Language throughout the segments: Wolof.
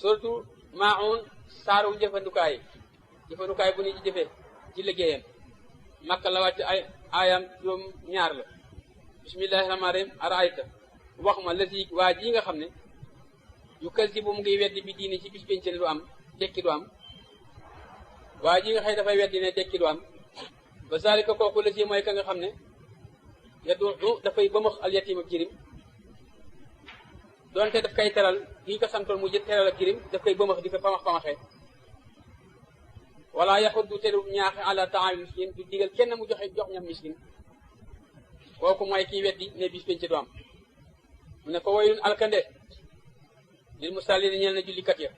surtout maun saaru jëfandukaay bu ni ci jëfe ci liggéeyam Makka la wàcc ay aayam juróom ñaar la bismillahi rahmaani rahim araayta wax ma la si waa ji nga xam ne yu kasi bu mu ngi weddi bi diini ci bis pénc ne du am dekki du am waa ji nga xëy dafay weddi ne dekki du am ba zalika kooku la si mooy ka nga xam ne yaddu dafay bëmax al yatim ak jirim doonte daf koy teral gi ñu ko santoon mu jët teral ak jirim daf koy bëmax di ko pamaxee wala yaxuddu te du ñaaxe ala taamil miskin du digal kenn mu jox ñam miskin kooku mooy kii weddi ne bis pénc du am mu ne ko waylun alkande lil musallin ñeel na jullikat ya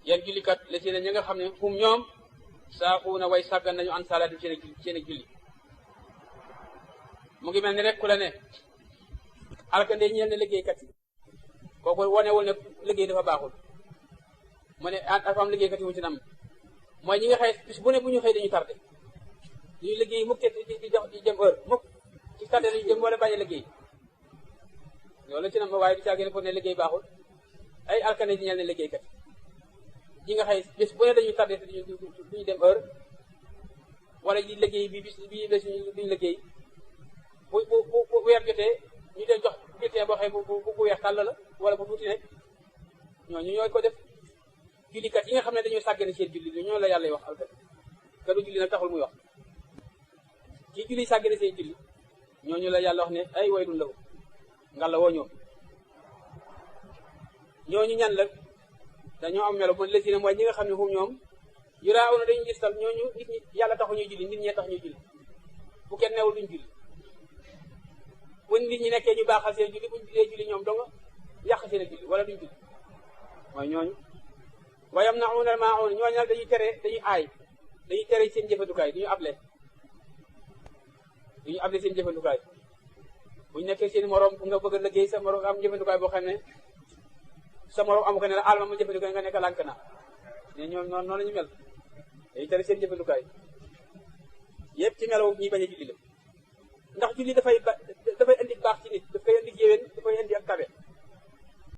yan jullikat la si ne ñi nga xam ne hum ñoom saaxuuna way sàggan nañu an salaatim seen ak julli mu ngi mel ni rek ku la ne alkande ñeel na liggéeykat yi kooku wonewul ne liggéey dafa baaxul mu ne dafa am liggéeykat yi mu ci nam mooy ñi nga xëy bis bu ne bu ñu xëy dañu tardé duñu liggéey mukk te di jëm heure mukk ci tardé dañu jëm wala bañ a liggéey loolu la ci nam waaye du caagee pour ne liggéey baaxul ay alkande di ñeel ne liggéeykat ñi nga xëy bis bu ne dañu tardé te duñu dem heure wala di liggéey bi bis bi la suñu duñu liggéey bu weer jotee ñu dee jox bulletin boo xëy bu weex tàll la wala bu tuuti nekk ñooñu ñooy ko def jullikat yi nga xam ne dañoo sàggane seen julli ñoo la yàlla wax alkat ka du julli nag taxul muy wax kii julli sàggane seen julli ñooñu la yàlla wax ne ay way dun lawu ngalla woo ñooñu ñan la dañoo am melo man lesi ne mooy ñi nga xam ne hum ñoom yuraaw na dañu gistal ñooñu nit ñi yàlla taxu ñuy julli nit ñee tax ñuy julli bu kenn newul duñ julli bu nit ñi nekkee ñu baaxal seen julli buñ dee julli ñoom dong yàq seen julli wala duñ julli mooy ñooñu wayam na unal maun ñooñu nag dañuy tere seen jëfandukaay duñu able seen jëfandukaay buñ nekkee seen morom nga bëgg a liggéey sa morom am jëfandukaay boo xam ne sa morom amu ko ne la alma ma jëfandukaay nga nekk lànk na ne ñoom noonu la ñu mel dañuy tere seen jëfandukaay yëpp ci melaw ñuy bañ a julli la ndax julli dafay indi baax ci nit daf koy indi yéwén dafay indi ak tabe